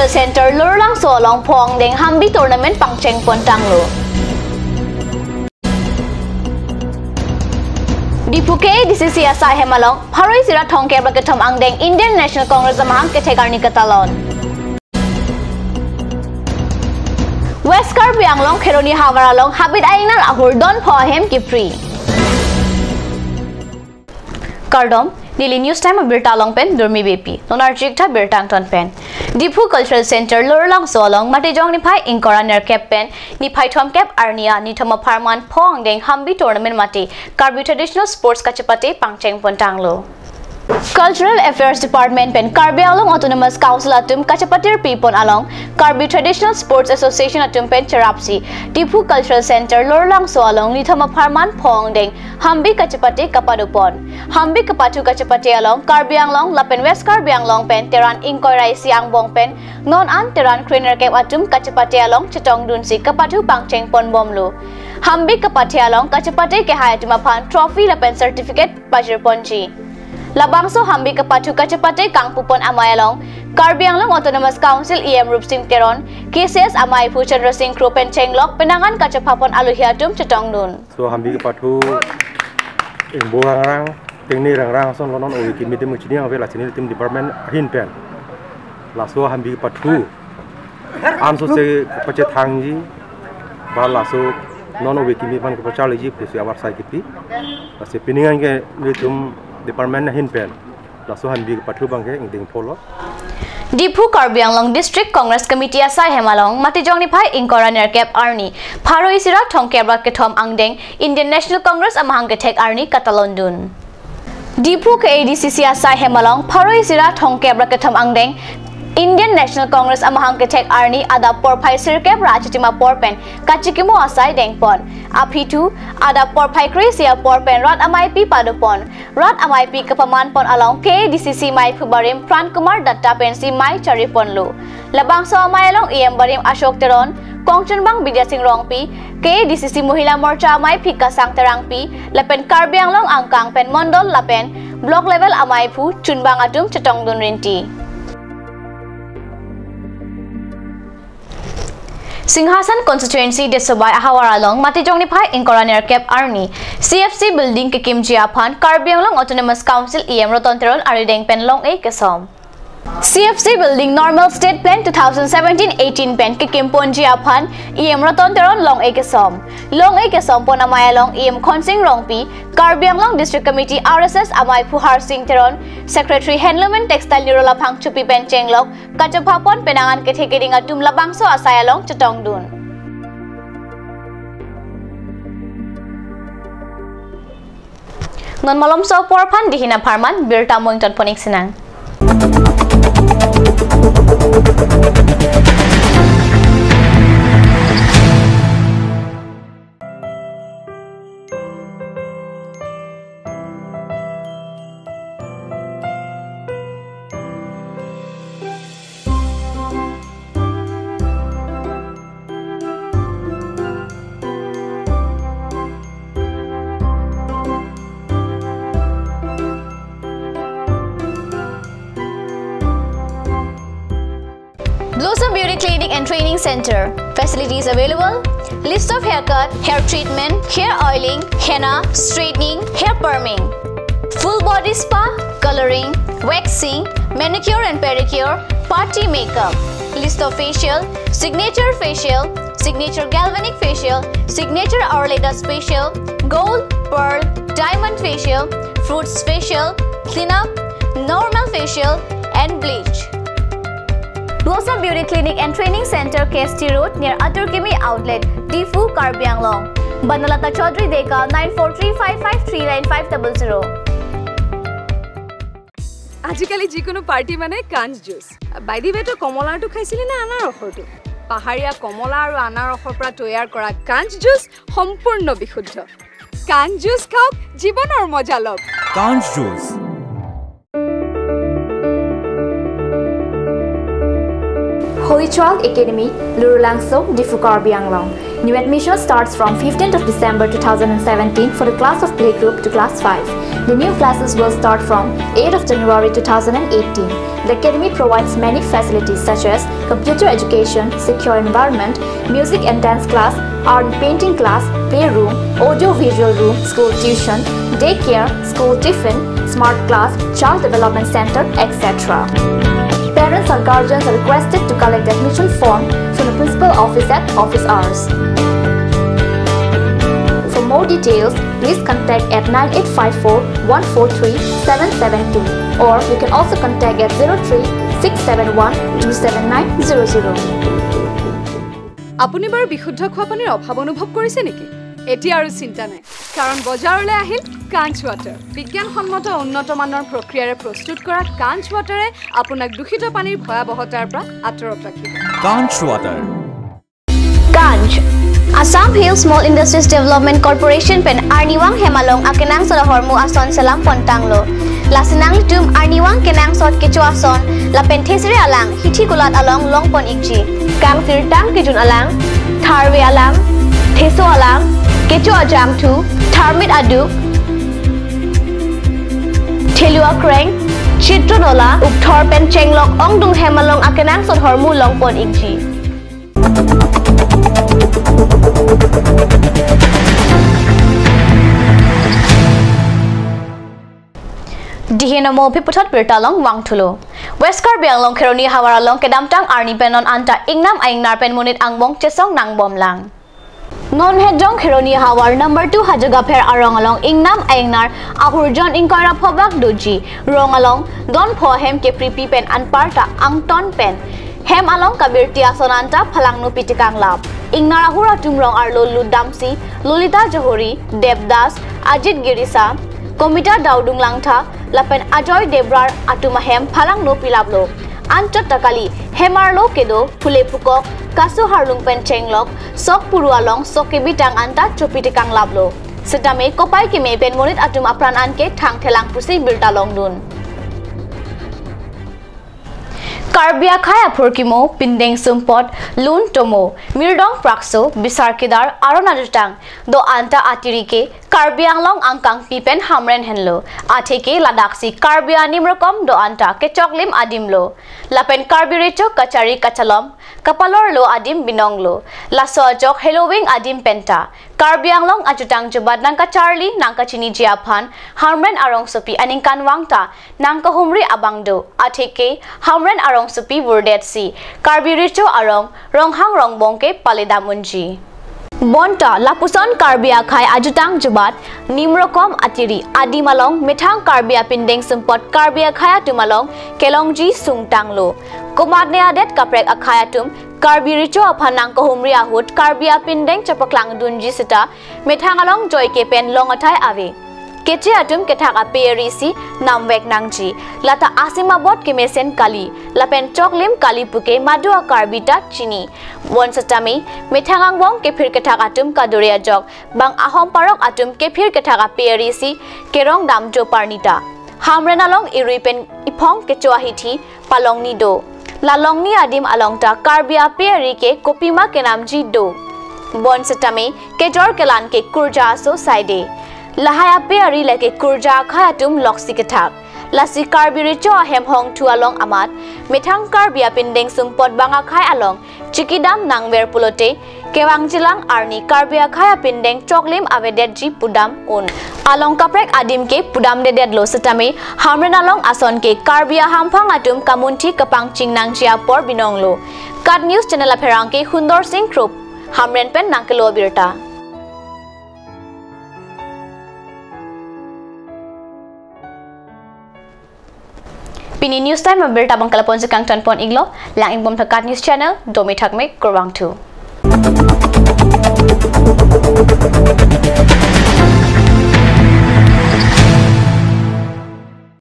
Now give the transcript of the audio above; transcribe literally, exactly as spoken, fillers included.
Center Lorlangso along pho angdeng Hambi tournament pangcheng pon tanglo. Diphu K A D C C asai hem along pharo isi ra thomkep ra kethom angdeng Indian National Congress amahang kethek arni katalon. West Karbi Anglong Kheroni havar along habit a-ingnar ahur don pho ahem kipri. Kardom, neli News Time abirta along pen Durmi Beypi. Non arjik tha birta angton pen. Diphu Cultural Center Lorlangso along Matijong niphai ingkoi ra nerkep pen niphai thomkep arni a nithom apharman pho angdeng Hambi tournament mate Karbi Traditional Sports kachepate pangcheng pon tanglo. Cultural Affairs Department pen Karbi Anglong Autonomous Council atum kachepatirpi pon along Karbi Traditional Sports Association atum pen cherapsi Diphu Cultural Center Lorlangso along nithom apharman pho angdeng Hambi kachepate kapado pon. Hambi kapathu kachepate along Karbi Anglong lapen West Karbi Anglong pen Teran ingkoi ra isi angbong pen non an Teran krenerkep atum kachepate along chetongdunsi kapathu pangcheng pon bomlo. Hambi kapathe along kachepate kehai atum aphan trophy lapen certificate pajir ponji. Labangso Hambi kapathu kachepate kangpu pon amei along Karbi Anglong Autonomous Council E M Rupsing Teron, K C S amei aphu Chandra Sing Kro pen chenglok penangan kachepha pon alohi atum chetongdun. So Hambi kapathu ingbo rangrang, tengne rangrang ason lo non ove kimi atum chini ave, lasi nelitum department ahin pen laso Hambi kapathu ansose pachethangji, ba laso non ove kimi aphan kepacharliji pusi avarsai kipi. Lasi pining an ke nelitum department ahin pen laso Hambi kapathu abangke ingdeng pholo. Diphu Karbi Anglong District Congress Committee asai hem along Matijong niphai ingkoi ra nerkep arni pharo isi ra thomkep ra kethom angdeng Indian National Congress amahang kethek arni katalondun. Diphu K A D C C asai hem along pharo isi ra thomkep ra kethom angdeng Indian National Congress amahang kethek arni adap porphai sirkep ra achitim apor pen kachikimo asai dengpon. Aphi thu adap porphai kre-isi apor pen rat ameipi padopon. Rat ameipi kapaman pon along K A D C C meiphu barim Pran Kumar Datta pensi mei chari ponlo. Labangso amei along E M barim Ashok Teron, kongchunbang Bidya Sing Rongpi, K A D C C Mohila Morcha ameiphi Kasang Terangpi, lapen Karbi Anglong angkang pen mondol lapen block level ameiphu chunbang atum chetongdun rinti. Singhasan Constituency Desobai ahavar along Matijong niphai ingkoi ra nerkep arni C F C building kekimji aphan Karbi Anglong Autonomous Council E M Roton Teron arideng pen long-e kesom. C F C building normal state plan two thousand seventeen eighteen pen kekim ponji aphan E M Roton Teron long-e kesom. Long-e kesom pon amei along E M Khonsing Rongpi, Karbi Anglong District Committee R S S ameiphu Harsing Teron, Secretary Handloom and Textile Nirula Phangchopi pen chenglok kachepha pon penangan kethe keding atum labangso asai along chetongdun. Non malomso apor aphan dihina pharman birta mo ington pon-ik sinang. Blossom Beauty Clinic and Training Center. Facilities available: list of haircut, hair treatment, hair oiling, henna, straightening, hair perming, full body spa, coloring, waxing, manicure and pedicure, party makeup. List of facial: signature facial, signature galvanic facial, signature Ayurveda facial, gold, pearl, diamond facial, fruits facial, cleanup, normal facial, and bleach. Blossom Beauty Clinic and Training Center, K S T Road, near Atur Kimi Outlet, Diphu, Karbi Anglong. Banalata Chaudhary Deka, nine four three five five three nine five double zero. আজিকালি যিকোনো পাৰ্টি মানে কাঞ্চ juice. By the ৱে, তই কমলাৰটো খাইছিলি নে আনাৰসৰটো? পাহাৰীয়া কমলা আৰু আনাৰসৰ পৰা তৈয়াৰ কৰা কাঞ্চ জুচ সম্পূৰ্ণ বিশুদ্ধ। কাঞ্চ জুচ খাওক, জীৱনৰ মজা লওক। কাঞ্চ juice. Child Academy, Lurulangso, Diphu, Karbi Anglong. New admission starts from fifteenth of December two thousand seventeen for the class of playgroup to class five. The new classes will start from eighth of January two thousand eighteen. The academy provides many facilities such as computer education, secure environment, music and dance class, art and painting class, playroom, audio visual room, school tuition, daycare, school tiffin, smart class, child development center, et cetera. Parents or guardians are requested to collect admission form from the principal office at office hours. For more details, please contact at nine eight five four one four three seven seven two, or you can also contact at zero three six seven one two seven nine zero zero. আপুনি বাৰু বিশুদ্ধ খোৱা পানীৰ অভাৱ অনুভৱ কৰিছে নেকি? এতিয়া আৰু চিন্তা নাই, কাৰণ বজাৰলৈ আহিল কাঞ্চ ৱাটাৰ। বিজ্ঞানসন্মত উন্নত মানৰ প্ৰক্ৰিয়াৰে প্ৰস্তুত কৰা কাঞ্চ ৱাটাৰে আপোনাক দূষিত পানীৰ ভয়াৱহতাৰ পৰা আঁতৰত ৰাখিব। Kanch Water. Kanch. Assam Hill Small Industries Development Corporation pen arnivang hem along akenangsot ahormu ason selam pontanglo. Lasi nanglitum arnivang kenangsot kecho ason lapen thesere alang hithi kulat along longpon ikji. Kangsirtang kejun alang, tharve alang, theso alang, kecho ajangthu, tharmit aduk, thelu akreng, chitro nola, ukthor pen chenglok ongdung hem along akenangsot ahormu longpon ikji. Dihenomo phiputhot birta along vangthulo. West Karbi Anglong Kheroni havar along kedamtang arni pen non anta ingnam aingnar pen monit angbong chesong nangbomlang. Non hedong Kheroni havar number two Hajagapher arong along ingnam aingnar ahurjon ingkoi ra phobak doji. Rong along don pho hem kepripi pen anparta angton pen hem along kabirti ason anta phalangno pitikang lap. Ingnar ahur atum rong arlo ludamsi Lolita Johori, Deb Das, Ajit Girisa, Komita Daudung Langtha, lapen Ajoy Debrar atum ahem phalangno pilaplo. Anchot ta kali, hem arlo kedo, phule phukok, kasu harlung pen chenglok, sok puru along sok kebitang anta chopitikang laplo. Setame kopai keme pen monit atum apran anke thangthelang pusi birta longdun. Karbi akhai aphurkimo, pindeng sumpot, lun tomo, mirdong prakso, bisar kidar, aron ajutang, do anta atiri ke, Karbi Anglong angkangpi pen Hamren henlo. Atheke ladaksi Karbi animrokom do anta kechoklim adimlo. Lapen Karbi recho kachari kachalom, kapalorlo adim binonglo. Laso ajok heloving adim penta. Karbi Anglong ajutang jubat nangkacharli nangkachiniji aphan Hamren arongsopi aningkanvang ta nangkahumri abang do. Atheke Hamren arongsopi vurdetsi Karbi recho arong ronghang rongbong ke paledam unji. Bonta lapuson Karbi akhai ajutang jubat nimrokom atiri adim along methang Karbi apindeng sumpot Karbi akhai atum along kelongji sungtanglo. Komatne adet kaprek akhai atum Karbi recho aphan nangkahumri ahut Karbi apindeng chepaklang dunji seta methang along joike pen long athai ave. Keche atum kethak ape erisi namvek nangji. Lata asim abot kemesen kali, lapen choklim kali puke madu a Karbi ta chini. Bon setame, methang angbong kephir kethak atum kadure ajok, bang ahom parok atum kephir kethak ape erisi kerong damjo parnita. Hamren along irui pen iphong kecho ahithi, palongni do. La longni adim along ta Karbi ape ari ke kopima kenamji do. Bon setame kejor kelan ke kurja aso saide. Lahai ape ari lake kurja akhai atum loksi kethak. Lasi Karbi recho ahem hongthu along amat methang Karbi apindeng sumpot bang akhai along chikidam nangver pulote kevangjilang arni Karbi akhai apindeng choklim avedetji pudam un. Along kaprek adim ke pudamdedetlo setame Hamren along ason ke Karbi ahamphang atum kamunthi kapangching nangji apor binonglo. KAT News Channel apherangke Hundor Singh Krup, Hamren pen nangkelo birta. Pini news time abirta bang kalapon si kangton pon iglo, lang ingbom tha KAT News Channel, domi thakme, kurvangthu.